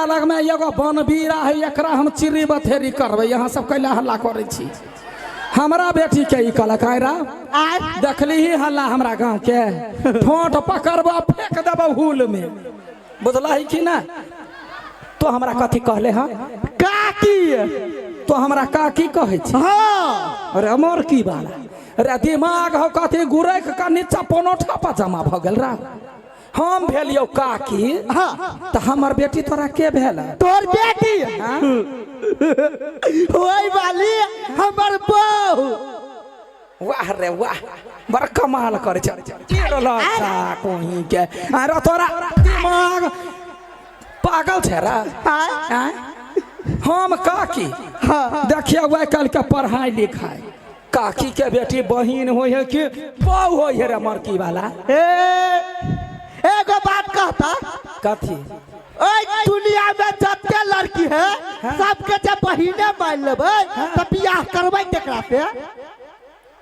लगमे एगो बनबीरा है, एकरा हम चिर्री बथेरी करबै। यहाँ सब कैला हल्ला करै छी? हमरा बेटी के ई कहलक आयरा आय। देखली ही हल्ला हमरा गाँव के ठोंठ पकड़बो, फेंक देबो हुल में, बुझलही कि ना? तो हमरा कथी कहले हँ? काकी। तो हमरा काकी कहै छी? हाँ। अरे अमर की बाला रे, दिमाग हो कथी गुरैक का नीचा पनोठा पर जमा भऽ गेल रा। हम भेलियौ काकी? हाँ। तऽ हमर बेटी तोरा के भेल? तोर बेटी ओहि वाली हमर बहू। वाह रे वाह, बड़ कमाल करै छै कोही के। अरे तोरा दिमाग पागल छै रे? आय। आँय? हम काकी? हाँ। देखियौ आइ काल्हि के पढ़ाई लिखाई, काकी के बेटी बहिन होइ है कि बहू होइ है रे मरकी वाला? ए, एगो बात कहता। कथी? ओए दुनिया में जते लड़की है, सबके जब बहिने मान लेबै तऽ बियाह करबै केकरा से?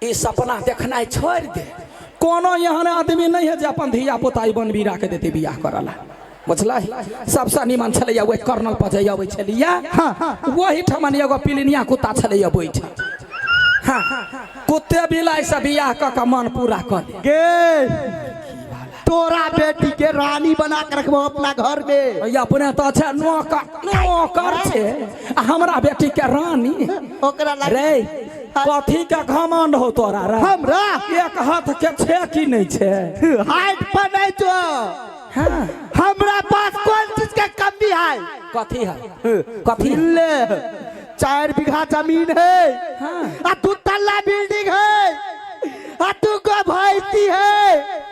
ई सपना देखनाइ छोड़ि दे। कोनो एहन आदमी नहीं है जे अपन धिया पुता ई बनबीरा के देते बियाह करला, बुझलही? सबसँ निमन छलैया ओहि कर्नल पर जे अबै छलैया, ओही ठमन एगो पिलिनिया कुत्ता छलैया बैठल। हाँ, कुत्ते बिलाइ से बियाह कऽ कऽ मन पूरा कऽ ले। गे, तोरा बेटी के रानी बना के रखबो अपना घर में। ई अपने तऽ छै नौकर, नौकर छै आ हमरा बेटी के रानी। ओकरा लग रे, कथी के घमंड हो तोरा रे? हमरा एक हाथ के छै कि नहीं छै? हाइट पर नहीं तो। हाँ। हमरा पास कौन चीज के कमी है? कथी है, कथी है? ले, 4 बीघा जमीन है। आ दू तल्ला बिल्डिंग है आ दू गो भैंसी है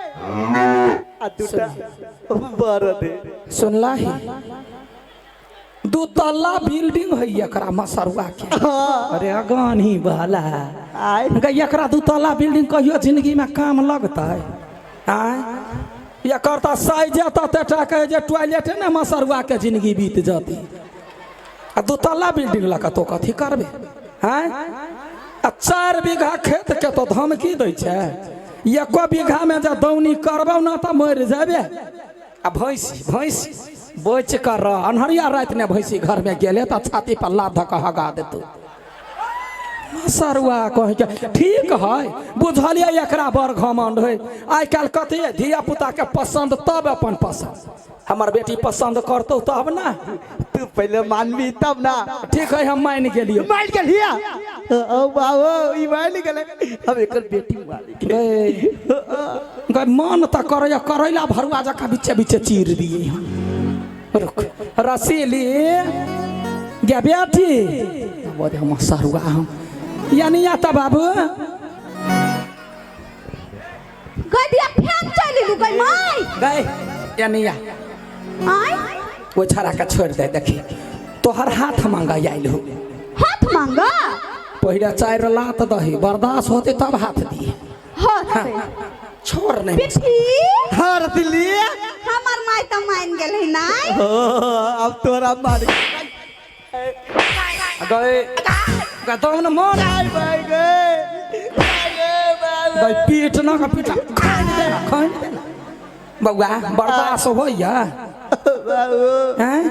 आ दूटा बरद है। सुनला ही, दू तल्ला बिल्डिंग है एकरा मसरुआ के। अरे अगानी वाला। आय। गै, एकरा दू तल्ला बिल्डिंग कहियो जिंदगी में काम लगतै? आय, एकर तऽ साइजे तते टा के जे टॉयलेटे ने मसरुआ के जिंदगी बीत जती, आ दू तल्ला बिल्डिंग लऽ कऽ तो कथी करबे? आँय, आ 4 बीघा खेत के तो धमकी दै छै, एको बीघा में जे दौनी करबौ ना तऽ मरि जेबे। आ भैंसी, भैंसी बचि कऽ रह, अन्हरिया राति ने भैंसी घर में गेले तऽ छाती पर लात धऽ कऽ हगा देतौ मसरुआ कहे के। ठीक है, बुझलियै, एकरा बड़ घमंड है। आइ काल्हि कथी है, धिया पुता के पसंद तब अपन पसंद। हमर बेटी पसंद करतौ तब ना। तू पहले मानबी तब ना। ठीक है, हम मान गेलियै। मान गेलिया? ओ बाबू, ई मान गेलै, हम एकर बेटी मालिक। गै गै, मन तऽ करैया करैला भरुआ जकाँ बीचे बीचे चीर दिए हम। रुक रसीली गे बेटी, बोले हम सरुआ हम यानी या तऽ बाबू। गई दिया फेन चलि एलू गई माय। गै यानी या। आय। ओ छड़ा के छोड़ दे, देखी तोहर हाथ मांगा आयल हो। हाथ मांगा? पहिले चारि लात दही, बर्दाश्त होते तब हाथ दिए। हाथ? छोड़ नहीं। पिठी। हाँ रसीली। हमर माय तऽ मान गेल है नाय। ओ, अब तोरा मार गए गए तब न मन भाई भाई गए गए पीठ न का पीठ खान देना, खान देना। बौआ, बर्दाश्त होइया? बाबू। हैं,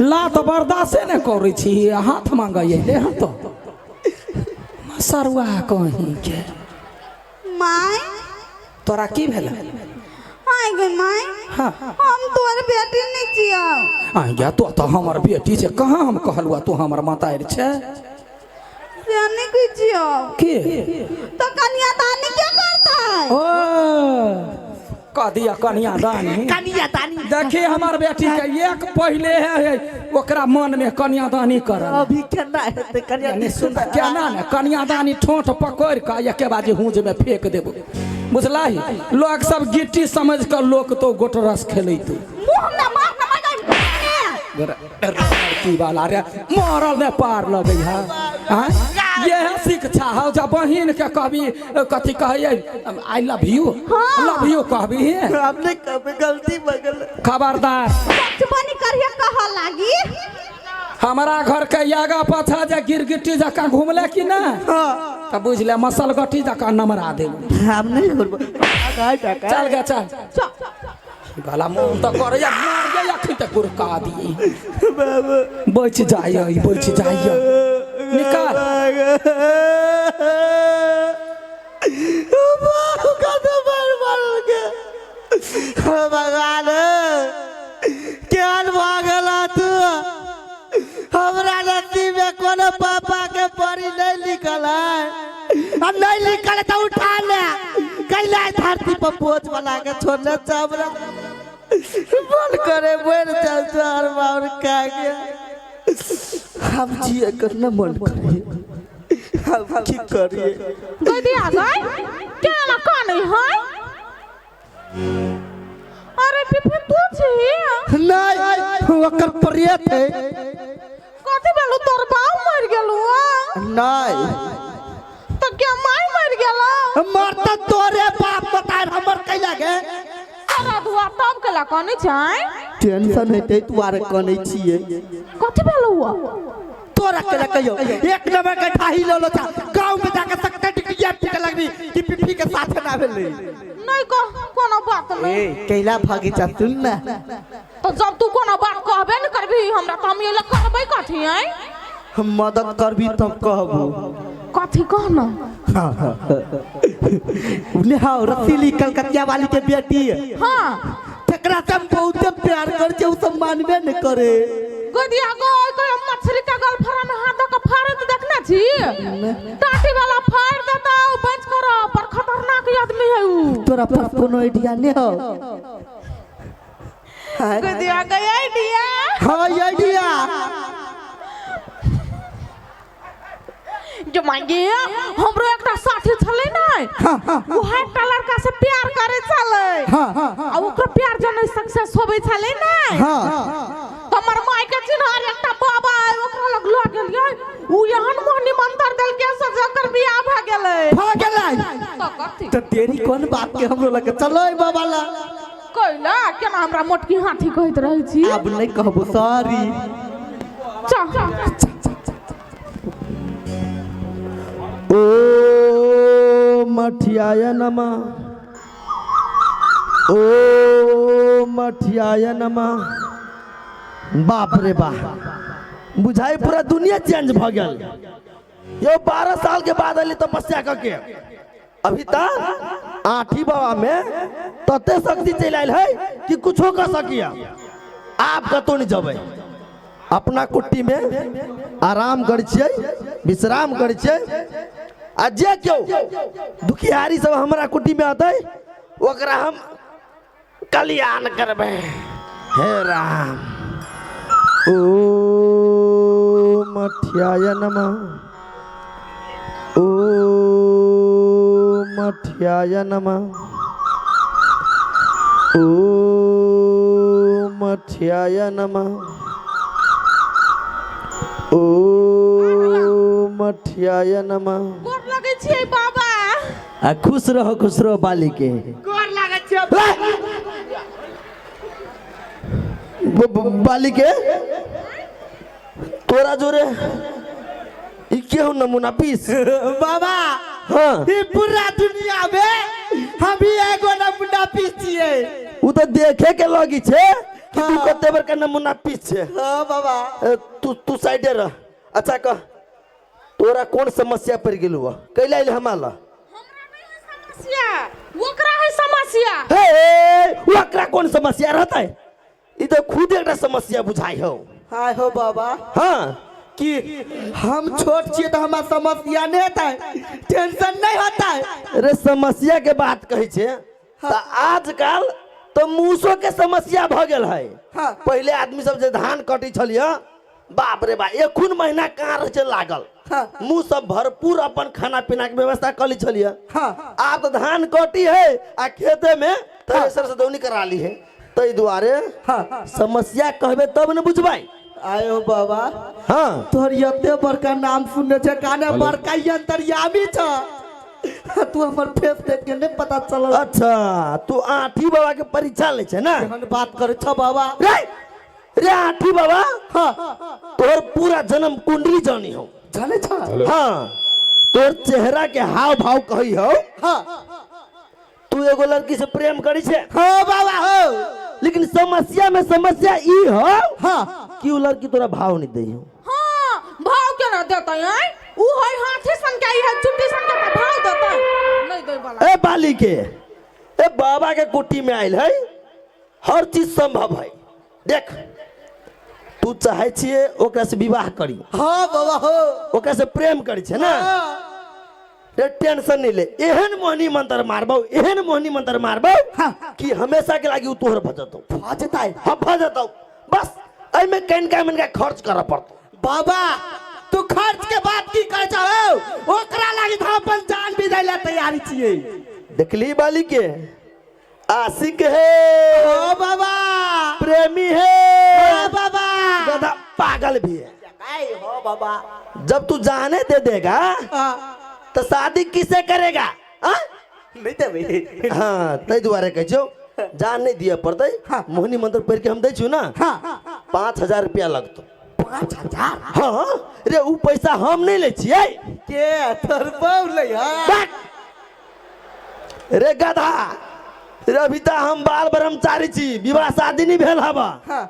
लात बर्दाश्ते ने करै छी, हाथ मांगै ले। हम तो मसरुआ कहीं के। माय। तोरा की भेल? आय गई माय। हाँ। हम तोर बेटी नहीं छियौ। आ गया, तो तऽ हमर बेटी छै। कहाँ हम कहलुआ तू हमर मातारि छै? से नहीं कहै छियौ। के? तो कन्यादानी के करतै? ओ, कह दिया कन्यादानी। कन्यादानी। देखी, हमर बेटी के एक पहिले है, है ओकरा मन में कन्यादानी करल। अभी केना हेतै कन्या? सुन, केना ने कन्यादानी, ठोंठ पकड़ कऽ एके बाजी हुंज में फेंक देबो, बुझलही? लोग सब गिट्टी समझ कऽ लोक तो गोटरस खेलैतो। मुंह में मार न मजा। लड़की वाला रे, मरल ने पार लगै है। आँय? यह शिक्षा हौ जब बहिन के कहबी, कथी कहै, I love you? हाँ। लव you कहबी? हमने कभी गलती बगल। खबरदार। बचपनी करिए कह लागी। हमारा घर के आगा पाछा जे गिरगिट्टी जकाँ घुमले कि ना, तऽ बुझ ले मसल गट्टी जकाँ नमरा देब। हम नहीं करबो। चल गे, चल। चल। गला मुँह तऽ करैया मार। गई अखन तक गुरका दिए। बच जाइए, बच जाइए, निकाल। भगवान, केहन भऽ गेल तू? हमरा नसीब में कोनो पापा के परी नहीं लिखल है आ नहीं लिखल है तो उठा ले। कैला धरती पर बोझ बना के छोड़ले छ हमरा? मन करे मर चल तोहर बाबू का गया। हम जिए कर न मन करे, हम की करिए? गई दिया गई, केना कानै है? अरे पिपी, तू छी? नहीं, ओकर प्रेत है। कथी भेलू? तोर बाप मर गेलू? नहीं। तो क्या माय मर गेलो? मर तो तोरे बाप बताए, हमर कैला गे? सारा धुआ तब केला कानै छै? टेंशन हेतै दुआरे कनै छियै। कथी भेलू? तोरा केला कहियो, एक नंबर के ढाही लो लो छा। गांव में जाके सकते टिकिया पीटे लगबी कि पिपी के साथ ना भेलै। नहीं कह, कोनो बात नहीं। ए कैला भागी जा, सुन ना। तो जब तू कोनो बात कहबे न करबी हमरा त हम ये करबै कथी है? हम मदद करबी तब कहबो। कथी कहना? हाँ, रसीली कलकतिया वाली के बेटी है। हाँ। तकरा से हम बहुते प्यार कर छे, उ सब मानबे न करे। गोदिया गो, कोई मछली के गलफड़ा में हाथ धऽ के फाड़ैत देखने छी? टाटी वाला फाड़ देता, उ बच कर, पर खतरनाक आदमी है उ। तोरा पास कोनो आइडिया नहीं हो? हाँ। गोदिया गई आइडिया? हाँ, आइडिया। जो मांगे, हमरो एकटा साथी छलै ने, हाँ हाँ उहे एकटा लड़का से प्यार करे छलै। हाँ हाँ आ ओकरो प्यार जने सक्सेस होबै छलै ने, हाँ हमर माय के चिन्हार एकटा बाबा है, ओकरा लग लऽ गेलियै। उ एहन मोहनी मंत्र देलकै से जकर बियाह भए गेलै। भऽ गेलै? तऽ कथी? तो तेरी कोन बात के? हमरो लगे चलो बाबा ला। कैला केना हमरा मोटकी हाथी कहैत रहै छी? आब नहीं कहबो, सॉरी। चल। ओ मठियाय नमः, ओ मठियाय नमः। बाप रे बाप, बुझाई पूरा दुनिया चेंज भ गेल यो। 12 साल के बाद अली तपस्या करके, अभी तक आठी बाबा में तते शक्ति चलि आयल है कि कुछो कर सकिया। आप कतौ नहीं जबै, अपना कुट्टी में आराम करै छियै, विश्राम करै छियै। आ जे केओ दुखियारी सब हमरा कुट्टी में अतै, ओकरा हम कल्याण करबै। हे राम! ओ मठियाय नमः, ओ मठियाय नमः, ओ मठियाय नमः, ओ मठियाय नमः। गोर लगै छियै बाबा। आ खुश रहो, खुश रहो बाली के। गोर लागै छियै। बाली के, तोरा जोरे ई केहू नमूना पीस? बाबा। हाँ। ई पूरा दुनिया में हम ही एगो नमूना पीस छियै। उ तो देखे के लगी छे कि तू हाँ। कते बड़का नमूना पीस छे। हाँ बाबा। ए, तू तू साइडे रह। अच्छा कह, तोरा कौन समस्या पड़ गेलू? कैला अइले हमारा ला? हमरा नहीं है समस्या, ओकरा है समस्या। हे, ओकरा कौन समस्या रहता है? ई तो खुद एकटा समस्या बुझाई हो। हाय हो बाबा। हाँ। कि हम छोट छियै तऽ हमरा समस्या नहीं होता है, टेंशन नहीं होता है? अरे, समस्या के बात कहै छे तऽ आजकल तो मूसो के समस्या भ गेल है। पहिले आदमी सब जे धान कटै छलियै, बाप रे बा, एखुन महीना कहाँ रहै छै लागल। मुँह सब भरपूर अपन खाना पीना के व्यवस्था कर ली छलियै। आब तऽ धान कटी है आ खेते में थ्रेसर से दौनी करा ली है, ताहि दुआरे समस्या कहबे तब ने बुझबै। आयो बाबा। हाँ। तोहर एते बड़का नाम सुनने छै, काने बड़का अंतर्यामी छ, तू हमर फेस देख के नहीं पता चलल? अच्छा, तू आठी बाबा के परीक्षा लै छै ना? केहन बात करे छ बाबा? रे रे आठी बाबा, तोहर पूरा जन्म कुंडली जानी हो। जाने छ? हाँ, तोर चेहरा के हाव भाव कही हो। तू एगो लड़की से प्रेम करी छे? हाँ बाबा, हो। लेकिन समस्या में समस्या ई हो हाँ कि उ लड़की तोरा भाव नहीं दै हो। हाँ, भाव केना देतै आँय? उ है हाथी सन के, ई है चुट्टी सन के, तऽ भाव देतै नहि दै वाला। ए बाली के, ए बाबा के कुटी में आयल है, हर चीज संभव है। देख तू चाहे छिए ओकरा से विवाह करी। हाँ बाबा हो। ओकरा से प्रेम करी छे ना, रे टेंशन नहीं ले। एहन मोहनी मंत्र मारबौ, एहन मोहनी मंत्र मारबौ हाँ। कि हमेशा के लागी उ तोहर भ जतौ। भ जतै। हाँ भ जतौ। बस एहिमे कनिका मनिका खर्च करऽ पड़तौ। बाबा तू खर्च के बात की कर चाहो, ओकरा लागी तो हम अपन जान भी दै ला तैयारी छियै। देखली बाली के आशिक है। ओ बाबा। प्रेमी है। ओ बाबा। गधा पागल भी है। ऐ हो बाबा। जब तू जाने दे देगा तो शादी किसे करेगा? हाँ? नहीं देबै। हाँ तै दुआरे कहै छियौ जान नहीं दिए पड़तै। हाँ। मोहनी मंत्र पढ़ के हम दै छियौ ना। हाँ। 5000 रुपया लगतौ। 5000? हाँ रे उ पैसा हम नहीं लै छियै। के तोर बहू लै है? बैठ। रे गधा, रे अभी तऽ हम बाल ब्रह्मचारी छी, विवाह शादी नहीं भेल हवा। हाँ।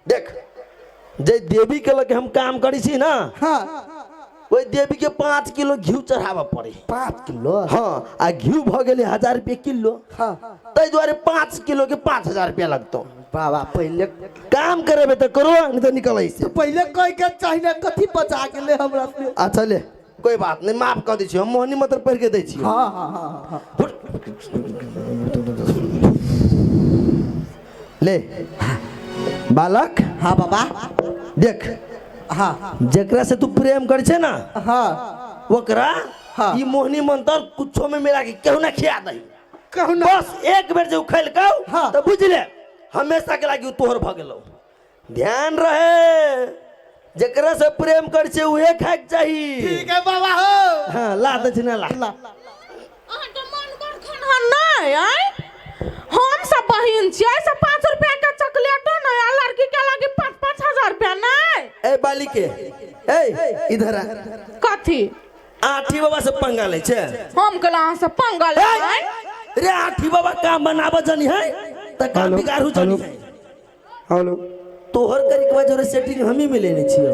देख जे देवी के लगे हम काम करै छी ना, हाँ। ओहि देवी के 5 किलो घी चढ़ाबऽ पड़े। 5 किलो? हाँ, आ घी भऽ गेलै 1000 रुपये किलो। हाँ। ताहि दुआरे 5 किलो के 5000 रुपया लगतौ। बाबा पहले काम करेबे तऽ करो, नहीं तऽ निकल ऐसे। पहले कह के चाहिए कथी बचा के ले हमरा से। अच्छा ले कोई बात नहीं, माफ कर दै छियौ, हम मोहनी मंत्र पढ़ के दै छियौ। हाँ हाँ हाँ हाँ। ले बालक। हाँ बाबा। देख हाँ जेकरा से तू प्रेम कर छे ना, हाँ ओकरा हाँ। ई मोहनी मंत्र कुछो में मिला के केहू ना खिया दही। कहू ना। बस एक बेर जे उ खेलकौ हाँ। तो बुझ ले हमेशा के लागी उ तोहर भ गेलौ। ध्यान रहे जेकरा से प्रेम कर छे उहे खाए के चाही। ठीक है बाबा हो। हाँ ला दै छी ना ला। ला। अहाँके मन करखन हन नहि आँय? हम सब बहिन छियै, से 5 रुपया के चॉकलेटो नहि आ लड़की के लागी 5-5 हजार रुपया नहि। ए बाली के, ए इधर आ। कथी? आठी बाबा से पंगा लै छे। हम कहला अहाँ से पंगा लेबै? रे आठी बाबा काम बनाबऽ जनी है त काम बिगाड़ू जनी है। हेलो तोहर करिकवा जोरे सेटिंग हमी में लेने छियौ।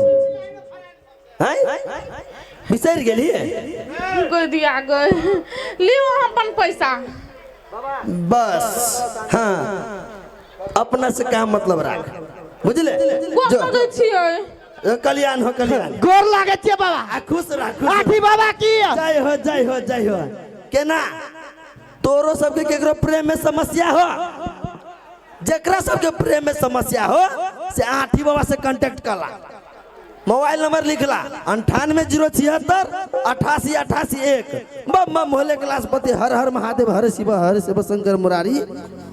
हैं बिसरि गेलियै? गई दिया गई, लियो अहाँ अपन पैसा। बस हाँ अपना से काम मतलब राख, बुझले? गोर जो लगै छियै। कल्याण हो कल्याण। गोर लागै छियै बाबा। आ खुश रह, खुश रह। आठी बाबा की जय हो जय हो जय हो। केना तोरो सबके केकरो प्रेम में समस्या हो, जेकरा सबके प्रेम में समस्या हो से आठी बाबा से कांटेक्ट करला। मोबाइल नंबर लिखला 98 076 88 88 1। बम बम भोले कैलाशपति हर हर महादेव हर शिव हर शिव शंकर मुरारी।